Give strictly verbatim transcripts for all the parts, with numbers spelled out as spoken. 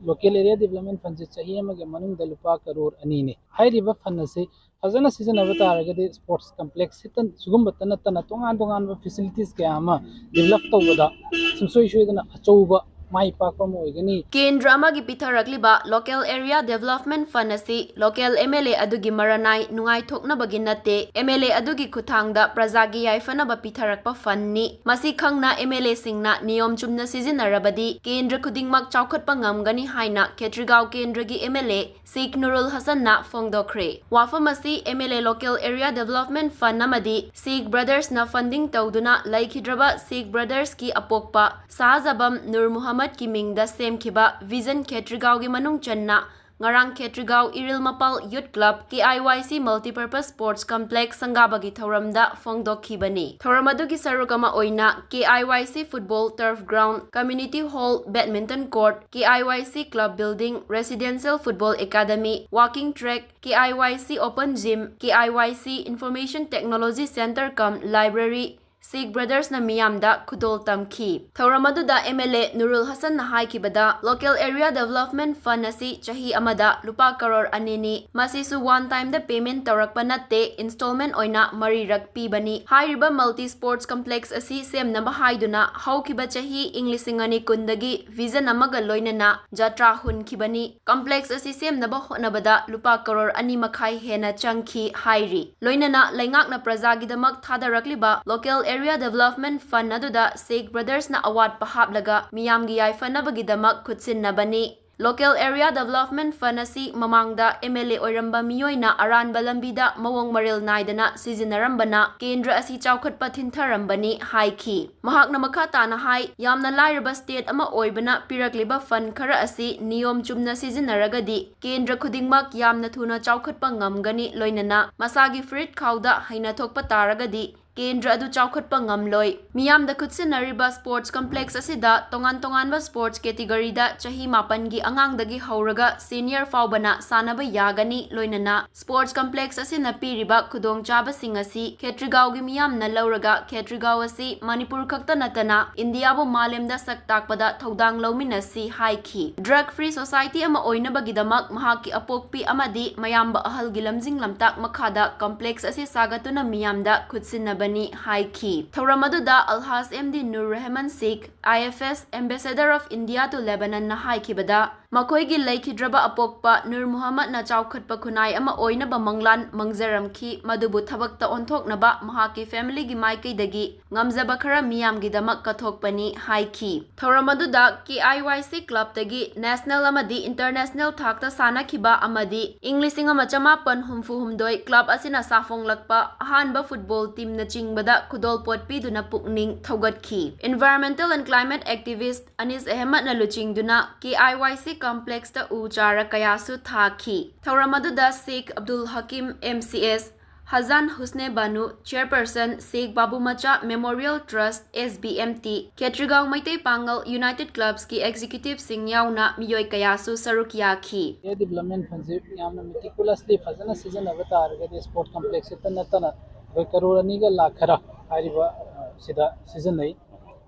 Local Area Development Fundꯁꯦ ꯆꯍꯤ ꯑꯃꯒꯤ ꯃꯅꯨꯡꯗ ꯂꯨꯄꯥ ꯀꯔꯣꯔ ꯑꯅꯤꯅꯤ꯫ ꯍꯥꯏꯔꯤꯕ fund ꯑꯁꯤ ꯐꯖꯅ ꯁꯤꯖꯤꯟꯅꯕ ꯇꯥꯔꯒꯗꯤ sports complex ꯁꯤꯇ-, ꯁꯤꯒꯨꯝꯕꯇ ꯅꯠꯇꯅ ꯇꯣꯉꯥꯟ ꯇꯣꯉꯥꯟꯕ facilities ꯀꯌꯥ ꯑꯃ develop ꯇꯧꯕꯗ ꯁꯨꯡꯁꯣꯏ ꯁꯣꯏꯗꯅ ꯑꯆꯧꯕ ꯃꯥꯏ ꯄꯥꯛꯄ ꯑꯃ ꯑꯣꯏꯒꯅꯤ꯫ ꯀꯦꯟꯗ꯭ꯔ ꯑꯃꯒꯤ ꯄꯤꯊꯔꯛꯂꯤꯕ Local Area Development Fund ꯑꯁꯤ local M L A ꯑꯗꯨꯒꯤ ꯃꯔꯅꯥꯏ ꯅꯨꯡꯉꯥꯏꯊꯣꯛꯅꯕꯒꯤ ꯅꯠꯇꯦ, M L A ꯑꯗꯨꯒꯤ ꯈꯨꯠꯊꯥꯡꯗ ꯄ꯭ꯔꯖꯥꯒꯤ ꯌꯥꯏꯐꯅꯕ ꯄꯤꯊꯔꯛꯄ fundꯅꯤ꯫ ꯃꯁꯤ ꯈꯪꯅ M L Aꯁꯤꯡꯅ ꯅꯤꯌꯣꯝ ꯆꯨꯝꯅ ꯁꯤꯖꯤꯟꯅꯔꯕꯗꯤ ꯀꯦꯟꯗ꯭ꯔ ꯈꯨꯗꯤꯡꯃꯛ ꯆꯥꯎꯈꯠꯄ ꯉꯝꯒꯅꯤ ꯍꯥꯏꯅ ꯈꯦꯇ꯭ꯔꯤꯒꯥꯎ ꯀꯦꯟꯗ꯭ꯔꯒꯤ M L A ꯁꯦꯈ ꯅꯨꯔꯨꯜ ꯍꯁꯟꯅ ꯐꯣꯡꯗꯣꯛꯈ꯭ꯔꯦ꯫ ꯋꯥꯐꯝ ꯑꯁꯤ M L A Local Area Development Fund ꯑꯃꯗꯤ ꯁꯦꯈ Brothersꯅ funding ꯇꯧꯗꯨꯅ ꯂꯩꯈꯤꯗ꯭ꯔꯕ ꯁꯦꯈ Brothersꯀꯤ ꯑꯄꯣꯛꯄ ꯁꯍꯥꯖꯕꯝ ꯅꯨꯔ ꯃꯨꯍꯝꯃꯗꯀꯤ ꯃꯤꯡꯗ ꯁꯦꯝꯈꯤꯕ Vision ꯈꯦꯇ꯭ꯔꯤꯒꯥꯎꯒꯤ ꯃꯅꯨꯡ ꯆꯟꯅ ꯉꯔꯥꯡ ꯈꯦꯇ꯭ꯔꯤꯒꯥꯎ ꯏꯔꯤꯜ ꯃꯄꯥꯜ Youth Club, K I Y C Multipurpose Sports Complex ꯁꯪꯒꯥꯕꯒꯤ ꯊꯧꯔꯝꯗ ꯐꯣꯡꯗꯣꯛꯈꯤꯕꯅꯤ꯫ ꯊꯧꯔꯝ ꯑꯗꯨꯒꯤ ꯁꯔꯨꯛ ꯑꯃ ꯑꯣꯏꯅ K I Y C Football Turf Ground, Community Hall, Badminton Court, K I Y C Club Building, Residential Football Academy, Walking Track, K I Y C Open Gym, K I Y C Information Technology Center cum Library, ꯁꯦꯈ Brothersꯅ ꯃꯤꯌꯥꯝꯗ ꯈꯨꯗꯣꯜ ꯇꯝꯈꯤ꯫ ꯊꯧꯔꯝ ꯑꯗꯨꯗ M L A ꯅꯨꯔꯨꯜ ꯍꯁꯟꯅ ꯍꯥꯏꯈꯤꯕꯗ, Local Area Development Fund ꯑꯁꯤ ꯆꯍꯤ ꯑꯃꯗ ꯂꯨꯄꯥ ꯀꯔꯣꯔ ꯑꯅꯤꯅꯤ, ꯃꯁꯤꯁꯨ one timeꯗ payment ꯇꯧꯔꯛꯄ ꯅꯠꯇꯦ, installment ꯑꯣꯏꯅ ꯃꯔꯤꯔꯛ ꯄꯤꯕꯅꯤ꯫ ꯍꯥꯏꯔꯤꯕ multi sports complex ꯑꯁꯤ ꯁꯦꯝꯅꯕ ꯍꯥꯏꯗꯨꯅ ꯍꯧꯈꯤꯕ ꯆꯍꯤ ꯏꯪ ꯂꯤꯁꯤꯡ ꯑꯅꯤ ꯀꯨꯟꯗꯒꯤ vision ꯑꯃꯒ ꯂꯣꯏꯅꯅ ꯖꯇ꯭ꯔꯥ ꯍꯨꯟꯈꯤꯕꯅꯤ꯫ Complex ꯑꯁꯤ ꯁꯦꯝꯅꯕ ꯍꯣꯠꯅꯕꯗ ꯂꯨꯄꯥ ꯀꯔꯣꯔ ꯑꯅꯤ ꯃꯈꯥꯏ ꯍꯦꯟꯅ ꯆꯪꯈꯤ ꯍꯥꯏꯔꯤ꯫ ꯂꯣꯏꯅꯅ ꯂꯩꯉꯥꯛꯅ ꯄ꯭ꯔꯖꯥꯒꯤꯗꯃꯛ ꯊꯥꯗꯔꯛꯂꯤꯕ Local Area Development Fund ꯑꯗꯨꯗ ꯁꯦꯈ Brothersꯅ ꯑꯋꯥꯠꯄ ꯍꯥꯞꯂꯒ ꯃꯤꯌꯥꯝꯒꯤ ꯌꯥꯏꯐꯅꯕꯒꯤꯗꯃꯛ ꯈꯨꯠꯁꯤꯟꯅꯕꯅꯤ꯫ Local Area Development Fund ꯑꯁꯤ ꯃꯃꯥꯡꯗ M L A ꯑꯣꯏꯔꯝꯕ ꯃꯤꯑꯣꯏꯅ ꯑꯔꯥꯟꯕ ꯂꯝꯕꯤꯗ ꯃꯑꯣꯡ ꯃꯔꯤꯜ ꯅꯥꯏꯗꯅ ꯁꯤꯖꯤꯟꯅꯔꯝꯕꯅ ꯀꯦꯟꯗ꯭ꯔ ꯑꯁꯤ ꯆꯥꯎꯈꯠꯄ ꯊꯤꯟꯊꯔꯝꯕꯅꯤ ꯍꯥꯏꯈꯤ꯫ ꯃꯍꯥꯛꯅ ꯃꯈꯥ ꯇꯥꯅ ꯍꯥꯏ, ꯌꯥꯝꯅ ꯂꯥꯏꯔꯕ state ꯑꯃ ꯑꯣꯏꯕꯅ ꯄꯤꯔꯛꯂꯤꯕ fund ꯈꯔ ꯑꯁꯤ ꯅꯤꯌꯣꯝ ꯆꯨꯝꯅ ꯁꯤꯖꯤꯟꯅꯔꯒꯗꯤ ꯀꯦꯟꯗ꯭ꯔ ꯈꯨꯗꯤꯡꯃꯛ ꯌꯥꯝꯅ ꯊꯨꯅ ꯆꯥꯎꯈꯠꯄ ꯉꯝꯒꯅꯤ, ꯂꯣꯏꯅꯅ ꯃꯁꯥꯒꯤ ꯐꯨꯔꯤꯠ ꯈꯥꯎꯗ ꯍꯩꯅ ꯊꯣꯛꯄ ꯇꯥꯔꯒꯗꯤ ꯀꯦꯟꯗ꯭ꯔ ꯑꯗꯨ ꯆꯥꯎꯈꯠꯄ ꯉꯝꯂꯣꯏ꯫ ꯃꯤꯌꯥꯝꯗ ꯈꯨꯠꯁꯤꯟꯅꯔꯤꯕ ꯁ꯭ꯄꯣꯔꯠꯁ ꯀꯝꯄ꯭ꯂꯦꯛꯁ ꯑꯁꯤꯗ ꯇꯣꯉꯥꯟ ꯇꯣꯉꯥꯟꯕ ꯁ꯭ꯄꯣꯔꯠꯁ ꯀꯦꯇꯤꯒꯣꯔꯤꯗ ꯆꯍꯤ ꯃꯥꯄꯟꯒꯤ ꯑꯉꯥꯡꯗꯒꯤ ꯍꯧꯔꯒ ꯁꯦꯅꯤꯌꯔ ꯐꯥꯎꯕꯅ ꯁꯥꯟꯅꯕ ꯌꯥꯒꯅꯤ꯫ ꯂꯣꯏꯅꯅ ꯁ꯭ꯄꯣꯔꯠꯁ ꯀꯝꯄ꯭ꯂꯦꯛꯁ ꯑꯁꯤꯅ ꯄꯤꯔꯤꯕ ꯈꯨꯗꯣꯡꯆꯥꯕꯁꯤꯡ ꯑꯁꯤ ꯈꯦꯇ꯭ꯔꯤꯒꯥꯎꯒꯤ ꯃꯤꯌꯥꯝꯅ ꯂꯧꯔꯒ ꯈꯦꯇ꯭ꯔꯤꯒꯥꯎ ꯑꯁꯤ ꯃꯅꯤꯄꯨꯔ ꯈꯛꯇ ꯅꯠꯇꯅ ꯏꯟꯗꯤꯌꯥꯕꯨ ꯃꯥꯂꯦꯝꯗ ꯁꯛ ꯇꯥꯛꯄꯗ ꯊꯧꯗꯥꯡ ꯂꯧꯃꯤꯟꯅꯁꯤ ꯍꯥꯏꯈꯤ꯫ ꯗ꯭ꯔꯒ ꯐ꯭ꯔꯤ ꯁꯣꯁꯥꯏꯇꯤ ꯑꯃ ꯑꯣꯏꯅꯕꯒꯤꯗꯃꯛ ꯃꯍꯥꯛꯀꯤ ꯑꯄꯣꯛꯄꯤ ꯑꯃꯗꯤ ꯃꯌꯥꯝꯕ ꯑꯍꯜꯒꯤ ꯂꯝꯖꯤꯡ ꯂꯝꯇꯥꯛ ꯃꯈꯥꯗ ꯀꯝꯄ꯭ꯂꯦꯛꯁ ꯑꯁꯤ ꯁꯥꯒꯠꯇꯨꯅ ꯃꯤꯌꯥꯝꯗ ꯈꯨꯠꯁꯤꯟꯅꯕꯅꯤ ꯍꯥꯏꯈꯤ꯫ ꯊꯧꯔꯝ ꯑꯗꯨꯗ Alhaj M D Nur Rahman Sheikh, I F S, Ambassador of India to Lebanon ꯅ ꯍꯥꯏꯈꯤꯕꯗ, ꯃꯈꯣꯏꯒꯤ ꯂꯩꯈꯤꯗ꯭ꯔꯕ ꯑꯄꯣꯛꯄ ꯅꯨꯔ ꯃꯨꯍꯝꯃꯗꯅ ꯆꯥꯎꯈꯠꯄ ꯈꯨꯟꯅꯥꯏ ꯑꯃ ꯑꯣꯏꯅꯕ ꯃꯪꯂꯥꯟ ꯃꯪꯖꯔꯝꯈꯤ, ꯃꯗꯨꯕꯨ ꯊꯕꯛꯇ ꯑꯣꯟꯊꯣꯛꯅꯕ ꯃꯍꯥꯛꯀꯤ ꯐꯦꯃꯤꯂꯤꯒꯤ ꯃꯥꯏꯀꯩꯗꯒꯤ ꯉꯝꯖꯕ ꯈꯔ ꯃꯤꯌꯥꯝꯒꯤꯗꯃꯛ ꯀꯠꯊꯣꯛꯄꯅꯤ ꯍꯥꯏꯈꯤ꯫ ꯊꯧꯔꯝ ꯑꯗꯨꯗ K I Y C ꯀ꯭ꯂꯕꯇꯒꯤ ꯅꯦꯁꯅꯦꯜ ꯑꯃꯗꯤ ꯏꯟꯇꯔꯅꯦꯁꯅꯦꯜ ꯊꯥꯛꯇ ꯁꯥꯟꯅꯈꯤꯕ ꯑꯃꯗꯤ ꯏꯪ ꯂꯤꯁꯤꯡ ꯑꯃ ꯆꯃꯥꯄꯟ ꯍꯨꯝꯐꯨ ꯍꯨꯝꯗꯣꯏ ꯀ꯭ꯂꯕ ꯑꯁꯤꯅ ꯁꯥꯐꯣꯡꯂꯛꯄ ꯑꯍꯥꯟꯕ ꯐꯨꯠꯕꯣꯜ ꯇꯤꯝꯅꯆꯤꯡꯕꯗ ꯈꯨꯗꯣꯜꯄꯣꯠ ꯄꯤꯗꯨꯅ ꯄꯨꯛꯅꯤꯡ ꯊꯧꯒꯠꯈꯤ꯫ Environmental and climate activist ꯑꯅꯤꯁ ꯑꯍꯃꯗꯅ ꯂꯨꯆꯤꯡꯗꯨꯅ K I Y C ꯀꯝꯄ꯭ꯂꯦꯛꯁꯇ ꯎ ꯆꯥꯔ ꯀꯌꯥꯁꯨ ꯊꯥꯈꯤ꯫ ꯊꯧꯔꯝ ꯑꯗꯨꯗ ꯁꯦꯈ Abdul ꯍꯀꯤꯝ, M C S, ꯍꯖꯥꯟ ꯍꯨꯁꯅꯦ Banu, ꯆꯦꯌꯔꯄꯔꯁꯟ, Sheikh Babu ꯃꯆꯥ memorial trust, S B M T, Khetrigao Meitei Pangal united ꯀ꯭ꯂꯕꯁꯀꯤ ꯑꯦꯛꯖꯤꯀ꯭ꯌꯨꯇꯤꯕꯁꯤꯡ ꯌꯥꯎꯅ ꯃꯤꯑꯣꯏ ꯀꯌꯥꯁꯨ ꯁꯔꯨꯛ ꯌꯥꯈꯤ꯫ ꯑꯦꯔꯤꯌꯥ ꯗꯤꯕꯂꯞꯃꯦꯟ ꯐꯟꯁꯤ ꯌꯥꯝꯅ ꯃꯤꯇꯤꯀꯨꯂꯁꯂꯤ ꯐꯖꯅ ꯁꯤꯖꯤꯟꯅꯕ ꯇꯥꯔꯒꯗꯤ ꯁ꯭ꯄꯣꯔꯠ ꯀꯝꯄ꯭ꯂꯦꯛꯁ ꯈꯛꯇ ꯅꯠꯇꯅ ꯑꯩꯈꯣꯏ ꯀꯔꯣꯔ ꯑꯅꯤꯒ ꯂꯥꯛ ꯈꯔ ꯍꯥꯏꯔꯤꯕ, ꯑ, ꯁꯤꯗ ꯁꯤꯖꯤꯟꯅꯩ꯫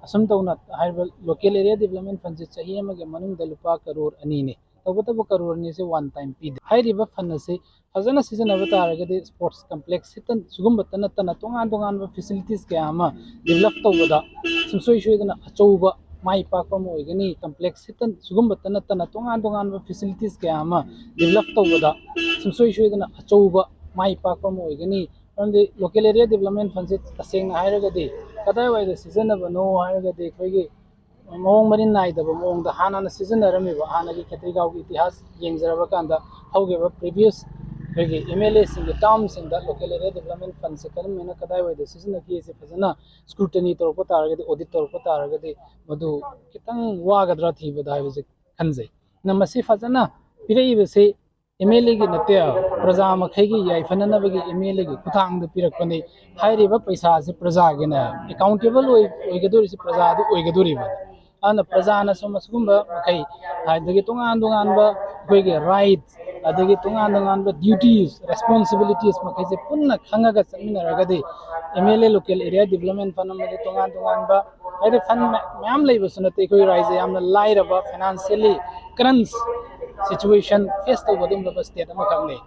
ꯑꯁꯨꯝ ꯇꯧꯅ ꯍꯥꯏꯔꯤꯕ ꯂꯣꯀꯦꯜ ꯑꯦꯔꯤꯌꯥ ꯗꯤꯕꯂꯞꯃꯦꯟ ꯐꯟꯁꯤ ꯆꯍꯤ ꯑꯃꯒꯤ ꯃꯅꯨꯡꯗ ꯂꯨꯄꯥ ꯀꯔꯣꯔ ꯑꯅꯤꯅꯤ꯫ ꯇꯧꯕꯇꯕꯨ ꯀꯔꯣꯔ ꯑꯅꯤꯁꯦ ꯋꯥꯟ ꯇꯥꯏꯝ ꯄꯤꯗꯦ꯫ ꯍꯥꯏꯔꯤꯕ ꯐꯟ ꯑꯁꯤ ꯐꯖꯅ ꯁꯤꯖꯤꯟꯅꯕ ꯇꯥꯔꯒꯗꯤ ꯁ꯭ꯄꯣꯔꯠꯁ ꯀꯝꯄ꯭ꯂꯦꯛꯁ ꯁꯤꯇ ꯁꯤꯒꯨꯝꯕꯇ ꯅꯠꯇꯅ ꯇꯣꯉꯥꯟ ꯇꯣꯉꯥꯟꯕ ꯐꯦꯁꯤꯂꯤꯇꯤꯁ ꯀꯌꯥ ꯑꯃ ꯗꯤꯕꯂꯞ ꯇꯧꯕꯗ ꯁꯨꯡꯁꯣꯏ ꯁꯣꯏꯗꯅ ꯑꯆꯧꯕ ꯃꯥꯏ ꯄꯥꯛꯄ ꯑꯃ ꯑꯣꯏꯒꯅꯤ꯫ ꯀꯝꯄ꯭ꯂꯦꯛꯁ ꯁꯤꯇ ꯁꯤꯒꯨꯝꯕꯇ ꯅꯠꯇꯅ ꯇꯣꯉꯥꯟ ꯇꯣꯉꯥꯟꯕ ꯐꯦꯁꯤꯂꯤꯇꯤꯁ ꯀꯌꯥ ꯑꯃ ꯗꯤꯕꯂꯞ ꯇꯧꯕꯗ ꯁꯨꯡꯁꯣꯏ ꯁꯣꯏꯗꯅ ꯑꯆꯧꯕ ꯃꯥꯏ ꯄꯥꯛꯄ ꯑꯃ ꯑꯣꯏꯒꯅꯤ꯫ ꯃꯔꯝꯗꯤ ꯂꯣꯀꯦꯜ ꯑꯦꯔꯤꯌꯥ ꯗꯤꯕꯂꯞꯃꯦꯟ ꯐꯟꯁꯤ ꯇꯁꯦꯡꯅ ꯍꯥꯏꯔꯒꯗꯤ ꯀꯗꯥꯏꯋꯥꯏꯗ ꯁꯤꯖꯤꯟꯅꯕꯅꯣ ꯍꯥꯏꯔꯒꯗꯤ ꯑꯩꯈꯣꯏꯒꯤ ꯃꯑꯣꯡ ꯃꯔꯤꯟ ꯅꯥꯏꯗꯕ ꯃꯑꯣꯡꯗ ꯍꯥꯟꯅꯅ ꯁꯤꯖꯤꯟꯅꯔꯝꯃꯤꯕ, ꯍꯥꯟꯅꯒꯤ ꯈꯦꯇ꯭ꯔꯤꯒꯥꯎꯒꯤ ꯏꯇꯤꯍꯥꯁ ꯌꯦꯡꯖꯔꯕ ꯀꯥꯟꯗ ꯍꯧꯈꯤꯕ ꯄ꯭ꯔꯤꯚꯤꯌꯁ ꯑꯩꯈꯣꯏꯒꯤ M L A ꯁꯤꯡꯒꯤ ꯇꯥꯔꯝꯁꯤꯡꯗ ꯂꯣꯀꯦꯜ ꯑꯦꯔꯤꯌꯥ ꯗꯤꯕꯂꯞꯃꯦꯟ ꯐꯟꯁꯦ ꯀꯔꯝ ꯍꯥꯏꯅ ꯀꯗꯥꯏꯋꯥꯏꯗ ꯁꯤꯖꯤꯟꯅꯈꯤ ꯍꯥꯏꯁꯦ ꯐꯖꯅ ꯁ꯭ꯀ꯭ꯔꯨꯇꯅꯤ ꯇꯧꯔꯛꯄ ꯇꯥꯔꯒꯗꯤ, ꯑꯣꯗꯤꯠ ꯇꯧꯔꯛꯄ ꯇꯥꯔꯒꯗꯤ ꯃꯗꯨ ꯈꯤꯇꯪ ꯋꯥꯒꯗ꯭ꯔꯥ ꯊꯤꯕꯗ ꯍꯥꯏꯕꯁꯦ ꯈꯟꯖꯩ꯫ ꯑꯗꯨꯅ ꯃꯁꯤ ꯐꯖꯅ ꯄꯤꯔꯛꯏꯕꯁꯤ ꯑꯦꯝ ꯑꯦꯜ ꯑꯦꯒꯤ ꯅꯠꯇꯦ, ꯄ꯭ꯔꯖꯥ ꯃꯈꯩꯒꯤ ꯌꯥꯏꯐꯅꯅꯕꯒꯤ ꯑꯦꯝ ꯑꯦꯜ ꯑꯦꯒꯤ ꯈꯨꯊꯥꯡꯗ ꯄꯤꯔꯛꯄꯅꯤ꯫ ꯍꯥꯏꯔꯤꯕ ꯄꯩꯁꯥꯁꯤ ꯄ꯭ꯔꯖꯥꯒꯤꯅ, ꯑꯦꯀꯥꯎꯟꯇꯦꯕꯜ ꯑꯣꯏ ꯑꯣꯏꯒꯗꯧꯔꯤꯁꯤ ꯄ꯭ꯔꯖꯥꯗꯨ ꯑꯣꯏꯒꯗꯧꯔꯤꯕꯅꯤ꯫ ꯑꯗꯨꯅ ꯄ꯭ꯔꯖꯥꯅꯁꯨ ꯃꯁꯤꯒꯨꯝꯕ ꯃꯈꯩ, ꯑꯗꯒꯤ ꯇꯣꯉꯥꯟ ꯇꯣꯉꯥꯟꯕ ꯑꯩꯈꯣꯏꯒꯤ ꯔꯥꯏꯠ, ꯑꯗꯒꯤ ꯇꯣꯉꯥꯟ ꯇꯣꯉꯥꯟꯕ ꯗ꯭ꯌꯨꯇꯤꯁ, ꯔꯦꯁꯄꯣꯟꯁꯤꯕꯤꯂꯤꯇꯤꯁ ꯃꯈꯩꯁꯦ ꯄꯨꯟꯅ ꯈꯪꯉꯒ ꯆꯠꯃꯤꯟꯅꯔꯒꯗꯤ, M L A local area development fund ꯑꯃꯗꯤ ꯇꯣꯉꯥꯟ ꯇꯣꯉꯥꯟꯕ, ꯍꯥꯏꯗꯤ ꯐꯟ ꯃꯌꯥꯝ ꯂꯩꯕꯁꯨ ꯅꯠꯇꯦ꯫ ꯑꯩꯈꯣꯏ ꯔꯥꯏꯖ ꯌꯥꯝꯅ ꯂꯥꯏꯔꯕ, ꯐꯥꯏꯅꯥꯟꯁꯤꯌꯦꯜꯂꯤ ꯀ꯭ꯔꯟꯁ ꯁꯤꯆꯨꯋꯦꯁꯟ ꯐꯦꯁ ꯇꯧꯕ ꯑꯗꯨꯒꯨꯝꯂꯕ ꯁ꯭ꯇꯦꯠ ꯑꯃꯈꯛꯅꯤ꯫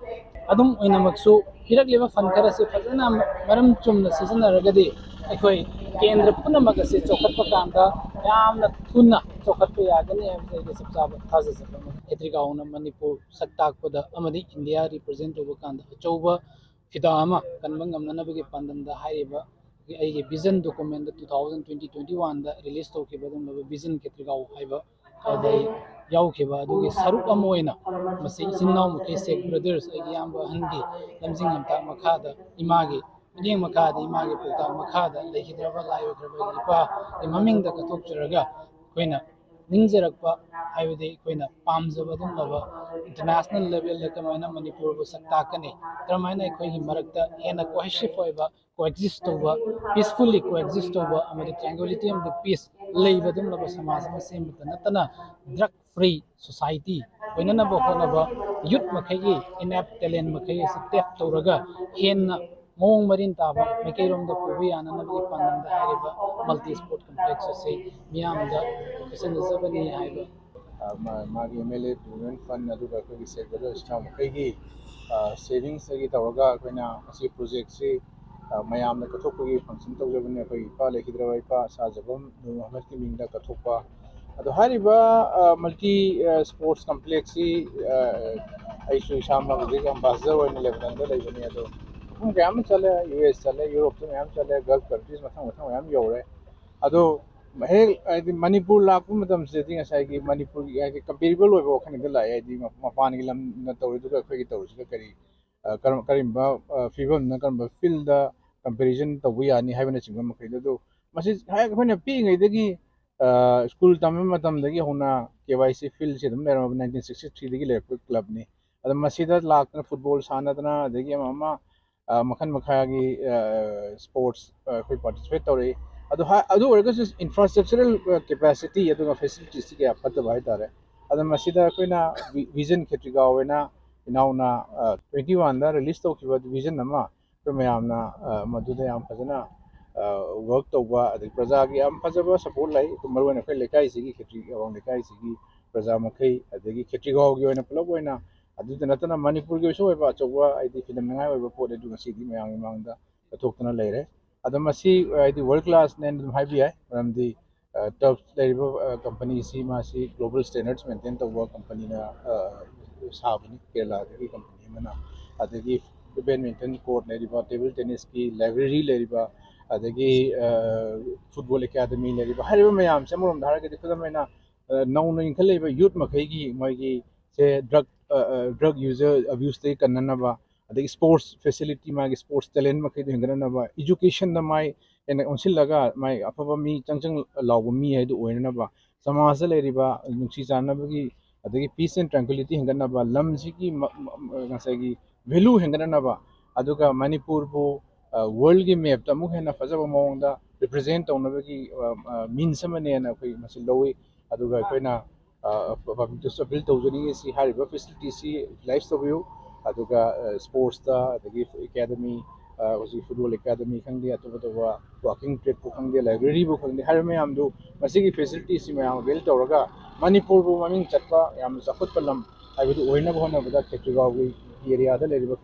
ꯑꯗꯨꯝ ꯑꯣꯏꯅꯃꯛꯁꯨ, ꯄꯤꯔꯛꯂꯤꯕ ꯐꯟ ꯈꯔꯁꯤ ꯐꯖꯅ ꯃꯔꯝ ꯆꯨꯝꯅ ꯁꯤꯖꯤꯟꯅꯔꯒꯗꯤ, ꯑꯩꯈꯣꯏ ꯀꯦꯟꯗ꯭ꯔ ꯄꯨꯝꯅꯃꯛ ꯑꯁꯤ ꯆꯥꯎꯈꯠꯄ ꯀꯥꯟꯗ ꯌꯥꯝꯅ ꯊꯨꯅ ꯆꯥꯎꯈꯠꯄ ꯌꯥꯒꯅꯤ ꯍꯥꯏꯕꯁꯤ ꯑꯩꯒꯤ ꯆꯞ ꯆꯥꯕ ꯊꯥꯖꯖꯕ ꯑꯃꯅꯤ꯫ ꯈꯦꯇ꯭ꯔꯤꯒꯥꯎꯅ ꯃꯅꯤꯄꯨꯔ ꯁꯛ ꯇꯥꯛꯄꯗ ꯑꯃꯗꯤ ꯏꯟꯗꯤꯌꯥ ꯔꯤꯄ꯭ꯔꯖꯦꯟ ꯇꯧꯕ ꯀꯥꯟꯗ ꯑꯆꯧꯕ ꯐꯤꯗꯥ ꯑꯃ ꯀꯟꯕ ꯉꯝꯅꯅꯕꯒꯤ ꯄꯥꯟꯗꯝꯗ ꯍꯥꯏꯔꯤꯕ ꯑꯩꯒꯤ ꯚꯤꯖꯟ ꯗꯣꯀꯨꯃꯦꯟꯗ two thousand twenty twenty one ꯗ ꯔꯤꯂꯤꯁ ꯇꯧꯈꯤꯕ ꯑꯗꯨꯒꯨꯝꯂꯕ ꯚꯤꯖꯟ ꯈꯦꯇ꯭ꯔꯤꯒꯥꯎ ꯍꯥꯏꯕ ꯑꯗꯨꯗ ꯑꯩ ꯌꯥꯎꯈꯤꯕ ꯑꯗꯨꯒꯤ ꯁꯔꯨꯛ ꯑꯃ ꯑꯣꯏꯅ ꯃꯁꯤ ꯏꯆꯤꯟ ꯏꯅꯥꯎ ꯃꯈꯩ ꯁꯦꯛ ꯕ꯭ꯔꯗꯔꯁ, ꯑꯩꯒꯤ ꯏꯌꯥꯝꯕ ꯑꯍꯟꯒꯤ ꯂꯝꯖꯤꯡ ꯂꯝꯇꯥꯛ ꯃꯈꯥꯗ, ꯏꯃꯥꯒꯤ ꯃꯤꯠꯌꯦꯡ ꯃꯈꯥꯗ, ꯏꯃꯥꯒꯤ ꯄꯥꯎꯇꯥꯛ ꯃꯈꯥꯗ ꯂꯩꯈꯤꯗ꯭ꯔꯕ ꯂꯥꯏ ꯑꯣꯏꯈ꯭ꯔꯕ ꯏꯄꯥꯒꯤ ꯃꯃꯤꯡꯗ ꯀꯠꯊꯣꯛꯆꯔꯒ, ꯑꯩꯈꯣꯏꯅ ꯅꯤꯡꯖꯔꯛꯄ, ꯍꯥꯏꯕꯗꯤ ꯑꯩꯈꯣꯏꯅ ꯄꯥꯝꯖꯕ ꯑꯗꯨꯒꯨꯝꯂꯕ ꯏꯟꯇꯔꯅꯦꯁꯅꯦꯜ ꯂꯦꯚꯦꯜꯗ ꯀꯃꯥꯏꯅ ꯃꯅꯤꯄꯨꯔꯕꯨ ꯁꯛ ꯇꯥꯛꯀꯅꯤ, ꯀꯔꯝꯍꯥꯏꯅ ꯑꯩꯈꯣꯏꯒꯤ ꯃꯔꯛꯇ ꯍꯦꯟꯅ ꯀꯣꯍꯦꯁꯤꯞ ꯑꯣꯏꯕ, ꯀꯣꯑꯦꯛꯖꯤꯁ ꯇꯧꯕ, ꯄꯤꯁꯐꯨꯜꯂꯤ ꯀꯣꯑꯦꯛꯖꯤꯁ ꯇꯧꯕ ꯑꯃꯗꯤ ꯇ꯭ꯔꯦꯡꯒꯨꯂꯤꯇꯤ ꯑꯃꯗꯤ ꯄꯤꯁ ꯂꯩꯕ ꯑꯗꯨꯒꯨꯝꯂꯕ ꯁꯃꯥꯖ ꯑꯃ ꯁꯦꯝꯕꯇ ꯅꯠꯇꯅ, ꯗ꯭ꯔꯒ ꯐ꯭ꯔꯤ ꯁꯣꯁꯥꯏꯇꯤ ꯑꯣꯏꯅꯅꯕ ꯍꯣꯠꯅꯕ ꯌꯨꯠ ꯃꯈꯩꯒꯤ ꯏꯅꯦꯞ ꯇꯦꯂꯦꯟ ꯃꯈꯩ ꯑꯁꯤ ꯇꯦꯞ ꯇꯧꯔꯒ ꯍꯦꯟꯅ ꯃꯑꯣꯡ ꯃꯔꯤꯟ ꯇꯥꯕ ꯃꯥꯏꯀꯩꯔꯣꯝꯗ ꯄꯨꯕ ꯌꯥꯅꯅꯕꯒꯤ ꯄꯥꯟꯗꯝꯗ ꯍꯥꯏꯔꯤꯕ ꯃꯜꯇꯤ ꯁ꯭ꯄꯣꯔꯠ ꯀꯝꯄ꯭ꯂꯦꯛꯁ ꯑꯁꯤ ꯃꯤꯌꯥꯝꯗ ꯄꯤꯁꯤꯟꯅꯖꯕꯅꯤ ꯍꯥꯏꯕ꯫ ꯑ, ꯃꯥ-, ꯃꯥꯒꯤ ꯑꯦꯝ ꯑꯦꯜ ꯑꯦ ꯗꯤꯕꯂꯞꯃꯦꯟ ꯐꯟ ꯑꯗꯨꯒ ꯑꯩꯈꯣꯏꯒꯤ ꯁꯦꯛ ꯕ꯭ꯔꯗꯔꯁ ꯏꯆꯤꯟ ꯏꯅꯥꯎ ꯃꯈꯩꯒꯤ, ꯑ, ꯁꯦꯚꯤꯡꯁꯇꯒꯤ ꯇꯧꯔꯒ ꯑꯩꯈꯣꯏꯅ ꯃꯁꯤ ꯄ꯭ꯔꯣꯖꯦꯛꯁꯤ, ꯑ, ꯃꯌꯥꯝꯗ ꯀꯠꯊꯣꯛꯄꯒꯤ ꯐꯪꯁꯟ ꯇꯧꯖꯕꯅꯤ꯫ ꯑꯩꯈꯣꯏꯒꯤ ꯏꯄꯥ ꯂꯩꯈꯤꯗ꯭ꯔꯕ ꯏꯄꯥ ꯁꯥꯍ ꯖꯐꯔ ꯅꯨꯔ ꯃꯨꯍꯝꯃꯗꯀꯤ ꯃꯤꯡꯗ ꯀꯠꯊꯣꯛꯄ꯫ ꯑꯗꯣ ꯍꯥꯏꯔꯤꯕ, ꯑ, ꯃꯜꯇꯤ, ꯑ, ꯁ꯭ꯄꯣꯔꯠꯁ ꯀꯝꯄ꯭ꯂꯦꯛꯁꯁꯤ, ꯑ, ꯑꯩꯁꯨ ꯏꯁꯥꯃꯛ ꯍꯧꯖꯤꯛ ꯑꯝꯕꯥꯁꯗꯔ ꯑꯣꯏꯅ ꯂꯦꯕꯅꯟꯗ ꯂꯩꯕꯅꯤ꯫ ꯑꯗꯣ ꯃꯐꯝ ꯀꯌꯥ ꯑꯃ ꯆꯠꯂꯦ, ꯌꯨ ꯑꯦꯁ ꯆꯠꯂꯦ, ꯌꯨꯔꯣꯞꯇ ꯃꯌꯥꯝ ꯆꯠꯂꯦ, ꯒꯜꯐ ꯀꯟꯇ꯭ꯔꯤꯁ ꯃꯊꯪ ꯃꯊꯪ ꯃꯌꯥꯝ ꯌꯧꯔꯦ꯫ ꯑꯗꯣ ꯍꯦꯛ ꯍꯥꯏꯗꯤ ꯃꯅꯤꯄꯨꯔ ꯂꯥꯛꯄ ꯃꯇꯝꯁꯤꯗꯗꯤ ꯉꯁꯥꯏꯒꯤ ꯃꯅꯤꯄꯨꯔꯒꯤ ꯍꯥꯏꯗꯤ ꯀꯝꯄꯦꯔꯤꯕꯜ ꯑꯣꯏꯕ ꯋꯥꯈꯜ ꯍꯦꯛꯇ ꯂꯥꯛꯑꯦ꯫ ꯍꯥꯏꯗꯤ ꯃ-, ꯃꯄꯥꯟꯒꯤ ꯂꯝꯅ ꯇꯧꯔꯤꯗꯨꯒ ꯑꯩꯈꯣꯏꯒꯤ ꯇꯧꯔꯤꯁꯤꯒ ꯀꯔꯤ, ꯑ, ꯀꯔꯝ-, ꯀꯔꯝꯕ, ꯑ, ꯐꯤꯕꯝꯅ ꯀꯔꯝꯕ ꯐꯤꯜꯗ ꯀꯝꯄꯦꯔꯤꯖꯟ ꯇꯧꯕ ꯌꯥꯅꯤ ꯍꯥꯏꯕꯅꯆꯤꯡꯕ ꯃꯈꯩꯗꯣ꯫ ꯑꯗꯣ ꯃꯁꯤ ꯍꯦꯛ ꯑꯩꯈꯣꯏꯅ ꯄꯤꯛꯏꯉꯩꯗꯒꯤ, ꯑ, ꯁ꯭ꯀꯨꯜ ꯇꯝꯕ ꯃꯇꯝꯗꯒꯤ ꯍꯧꯅ ꯀꯦ ꯋꯥꯏ ꯁꯤ ꯐꯤꯜꯁꯦ ꯑꯗꯨꯝ ꯂꯩꯔꯝꯃꯕ nineteen sixty three ꯗꯒꯤ ꯂꯩꯔꯛꯄ ꯀ꯭ꯂꯕꯅꯤ꯫ ꯑꯗꯣ ꯃꯁꯤꯗ ꯂꯥꯛꯇꯅ ꯐꯨꯠꯕꯣꯜ ꯁꯥꯟꯅꯗꯅ, ꯑꯗꯒꯤ ꯑꯃ ꯑꯃ, ꯑ, ꯃꯈꯜ ꯃꯈꯥꯒꯤ, ꯑ, ꯁ꯭ꯄꯣꯔꯠꯁ, ꯑ, ꯑꯩꯈꯣꯏ ꯄꯥꯔꯇꯤꯁꯤꯄꯦꯠ ꯇꯧꯔꯛꯏ꯫ ꯑꯗꯨ ꯍꯥ-, ꯑꯗꯨ ꯑꯣꯏꯔꯒꯁꯨ ꯏꯟꯐ꯭ꯔꯥꯁ꯭ꯇ꯭ꯔꯛꯆꯔꯦꯜ, ꯑ, ꯀꯦꯄꯥꯁꯤꯇꯤ ꯑꯗꯨꯒ ꯐꯦꯁꯤꯂꯤꯇꯤꯁꯇꯤ ꯀꯌꯥ ꯐꯠꯇꯕ ꯍꯥꯏꯇꯥꯔꯦ꯫ ꯑꯗꯣ ꯃꯁꯤꯗ ꯑꯩꯈꯣꯏꯅ ꯚꯤ-, ꯚꯤꯖꯟ ꯈꯦꯇ꯭ꯔꯤꯒꯥꯎ ꯑꯣꯏꯅ ꯏꯅꯥꯎꯅ, ꯑ, ꯇ꯭ꯋꯦꯟꯇꯤ ꯋꯥꯟꯗ ꯔꯤꯂꯤꯁ ꯇꯧꯈꯤꯕ ꯚꯤꯖꯟ ꯑꯃ ꯑꯩꯈꯣꯏ ꯃꯌꯥꯝꯅ, ꯑ, ꯃꯗꯨꯗ ꯌꯥꯝ ꯐꯖꯅ, ꯑ, ꯋꯔꯛ ꯇꯧꯕ, ꯑꯗꯒꯤ ꯄ꯭ꯔꯖꯥꯒꯤ ꯌꯥꯝ ꯐꯖꯕ ꯁꯄꯣꯔꯠ ꯂꯩ꯫ ꯃꯔꯨꯑꯣꯏꯅ ꯑꯩꯈꯣꯏ ꯂꯩꯀꯥꯏꯁꯤꯒꯤ, ꯈꯦꯇ꯭ꯔꯤꯒꯥꯎ ꯂꯩꯀꯥꯏꯁꯤꯒꯤ ꯄ꯭ꯔꯖꯥ ꯃꯈꯩ, ꯑꯗꯒꯤ ꯈꯦꯇ꯭ꯔꯤꯒꯥꯎꯒꯤ ꯑꯣꯏꯅ ꯄꯨꯂꯞ ꯑꯣꯏꯅ ꯑꯗꯨꯗ ꯅꯠꯇꯅ ꯃꯅꯤꯄꯨꯔꯒꯤ ꯑꯣꯏꯁꯨ ꯑꯣꯏꯕ ꯑꯆꯧꯕ, ꯍꯥꯏꯗꯤ, ꯐꯤꯂꯝꯅꯉꯥꯏ ꯑꯣꯏꯕ ꯄꯣꯠ ꯑꯗꯨ ꯉꯁꯤꯗꯤ ꯃꯌꯥꯝꯒꯤ ꯃꯥꯡꯗ ꯄꯨꯊꯣꯛꯇꯨꯅ ꯂꯩꯔꯦ꯫ ꯑꯗꯣ ꯃꯁꯤ, ꯍꯥꯏꯗꯤ, ꯋꯥꯔꯜ ꯀ꯭ꯂꯥꯁꯅꯦꯅ ꯑꯗꯨꯝ ꯍꯥꯏꯕ ꯌꯥꯏ, ꯃꯔꯝꯗꯤ, ꯑ, ꯇꯔꯐ ꯂꯩꯔꯤꯕ, ꯑ, ꯀꯝꯄꯅꯤꯁꯤ ꯃꯥꯁꯤ ꯒ꯭ꯂꯣꯕꯜ ꯁ꯭ꯇꯦꯟꯗꯔꯗꯁ ꯃꯦꯟꯇꯦꯟ ꯇꯧꯕ ꯀꯝꯄꯅꯤꯅ, ꯑ, ꯁꯥꯕꯅꯤ, ꯀꯦꯔꯂꯥꯗꯒꯤ ꯀꯝꯄꯅꯤ ꯑꯃꯅ꯫ ꯑꯗꯒꯤ ꯕꯦꯗꯃꯤꯟꯇꯟ ꯀꯣꯔꯠ ꯂꯩꯔꯤꯕ, ꯇꯦꯕꯜ ꯇꯦꯅꯤꯁꯀꯤ ꯂꯥꯏꯕ꯭ꯔꯦꯔꯤ ꯂꯩꯔꯤꯕ, ꯑꯗꯒꯤ, ꯑ, ꯐꯨꯠꯕꯣꯜ ꯑꯦꯀꯥꯗꯃꯤ ꯂꯩꯔꯤꯕ, ꯍꯥꯏꯔꯤꯕ ꯃꯌꯥꯝꯁꯦ ꯑꯃꯔꯣꯝꯗ ꯍꯥꯏꯔꯒꯗꯤ, ꯈꯨꯗꯝ ꯑꯣꯏꯅ, ꯑ, ꯅꯧꯅ ꯏꯟꯈꯠꯂꯛꯏꯕ ꯌꯨꯠ ꯃꯈꯩꯒꯤ ꯃꯣꯏꯒꯤ ꯁꯦ ꯗ꯭ꯔꯒ, ꯑ, ꯑ, ꯗ꯭ꯔꯒ ꯌꯨꯖꯔ ꯑꯕ꯭ꯌꯨꯁꯇꯒꯤ ꯀꯟꯅꯅꯕ, ꯑꯗꯒꯤ ꯁ꯭ꯄꯣꯔꯠꯁ ꯐꯦꯁꯤꯂꯤꯇꯤ, ꯃꯥꯒꯤ ꯁ꯭ꯄꯣꯔꯠꯁ ꯇꯦꯂꯦꯟ ꯃꯈꯩꯗꯣ ꯍꯦꯟꯒꯠꯅꯅꯕ, ꯏꯖꯨꯀꯦꯁꯟꯗ ꯃꯥꯏ ꯍꯦꯟꯅ ꯑꯣꯟꯁꯤꯜꯂꯒ ꯃꯥꯏ ꯑꯐꯕ ꯃꯤ ꯆꯪ ꯆꯪ ꯂꯥꯎꯕ ꯃꯤ ꯍꯥꯏꯗꯨ ꯑꯣꯏꯅꯅꯕ, ꯁꯃꯥꯖꯇ ꯂꯩꯔꯤꯕ ꯅꯨꯡꯁꯤ ꯆꯥꯟꯅꯕꯒꯤ, ꯑꯗꯒꯤ peace and tranquility ꯍꯦꯟꯒꯠꯅꯕ, ꯂꯝꯁꯤꯒꯤ ꯃ-, ꯃ-, ꯉꯁꯥꯏꯒꯤ ꯚꯦꯂꯨ ꯍꯦꯟꯒꯠꯅꯅꯕ, ꯑꯗꯨꯒ ꯃꯅꯤꯄꯨꯔꯕꯨ, ꯑ, ꯋꯥꯔꯜꯒꯤ ꯃꯦꯞꯇ ꯑꯃꯨꯛ ꯍꯦꯟꯅ ꯐꯖꯕ ꯃꯑꯣꯡꯗ ꯔꯤꯄ꯭ꯔꯖꯦꯟ ꯇꯧꯅꯕꯒꯤ, ꯑ, ꯑ, ꯃꯤꯟꯁ ꯑꯃꯅꯦꯅ ꯑꯩꯈꯣꯏ ꯃꯁꯤ ꯂꯧꯏ꯫ ꯑꯗꯨꯒ ꯑꯩꯈꯣꯏꯅ, ꯑ, ꯄꯕ꯭ꯂꯤꯛꯇꯁꯨ ꯑꯄꯤꯜ ꯇꯧꯖꯅꯤꯡꯉꯤ, ꯁꯤ ꯍꯥꯏꯔꯤꯕ ꯐꯦꯁꯤꯂꯤꯇꯤꯁꯤ ꯌꯨꯇꯤꯂꯥꯏꯁ ꯇꯧꯕꯤꯌꯨ꯫ ꯑꯗꯨꯒ, ꯑ, ꯁ꯭ꯄꯣꯔꯠꯁꯇ, ꯑꯗꯒꯤ ꯑꯦꯀꯥꯗꯃꯤ, ꯑ, ꯍꯧꯖꯤꯛ ꯐꯨꯠꯕꯣꯜ ꯑꯦꯀꯥꯗꯃꯤ ꯈꯪꯗꯦ, ꯑꯇꯣꯞ ꯑꯇꯣꯞꯄ ꯋꯥꯀꯤꯡ ꯇ꯭ꯔꯦꯛꯄꯨ ꯈꯪꯗꯦ, ꯂꯥꯏꯕ꯭ꯔꯦꯔꯤꯕꯨ ꯈꯪꯗꯦ, ꯍꯥꯏꯔꯤꯕ ꯃꯌꯥꯝꯗꯨ ꯃꯁꯤꯒꯤ ꯐꯦꯁꯤꯂꯤꯇꯤꯁꯤ ꯃꯌꯥꯝ ꯑꯦꯕꯦꯜ ꯇꯧꯔꯒ ꯃꯅꯤꯄꯨꯔꯕꯨ ꯃꯃꯤꯡ ꯆꯠꯄ ꯌꯥꯝꯅ ꯆꯥꯎꯈꯠꯄ ꯂꯝ ꯍꯥꯏꯕꯗꯨ ꯑꯣꯏꯅꯕ ꯍꯣꯠꯅꯕꯗ ꯈꯦꯇ꯭ꯔꯤꯒꯥꯎꯒꯤ ꯑꯦꯔꯤꯌꯥꯗ ꯂꯩꯔꯤꯕ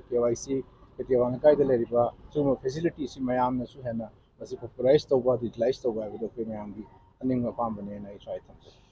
ꯀꯦ ꯋꯥꯏ ꯁꯤ, ꯈꯦꯇ꯭ꯔꯤꯒꯥꯎ ꯂꯩꯀꯥꯏꯗ ꯂꯩꯔꯤꯕ ꯁꯤꯒꯨꯝꯕ ꯐꯦꯁꯤꯂꯤꯇꯤꯁꯤ ꯃꯌꯥꯝꯅꯁꯨ ꯍꯦꯟꯅ ꯃꯁꯤ ꯄꯣꯄꯨꯂꯔꯥꯏꯁ ꯇꯧꯕ, ꯌꯨꯇꯤꯂꯥꯏꯁ ꯇꯧꯕ ꯍꯥꯏꯕꯗꯨ ꯑꯩꯈꯣꯏ ꯃꯌꯥꯝꯒꯤ ꯑꯅꯤꯡꯕ ꯑꯄꯥꯝꯕꯅꯦꯅ ꯑꯩ ꯁ꯭ꯋꯥꯏꯗ ꯊꯝꯖꯒꯦ꯫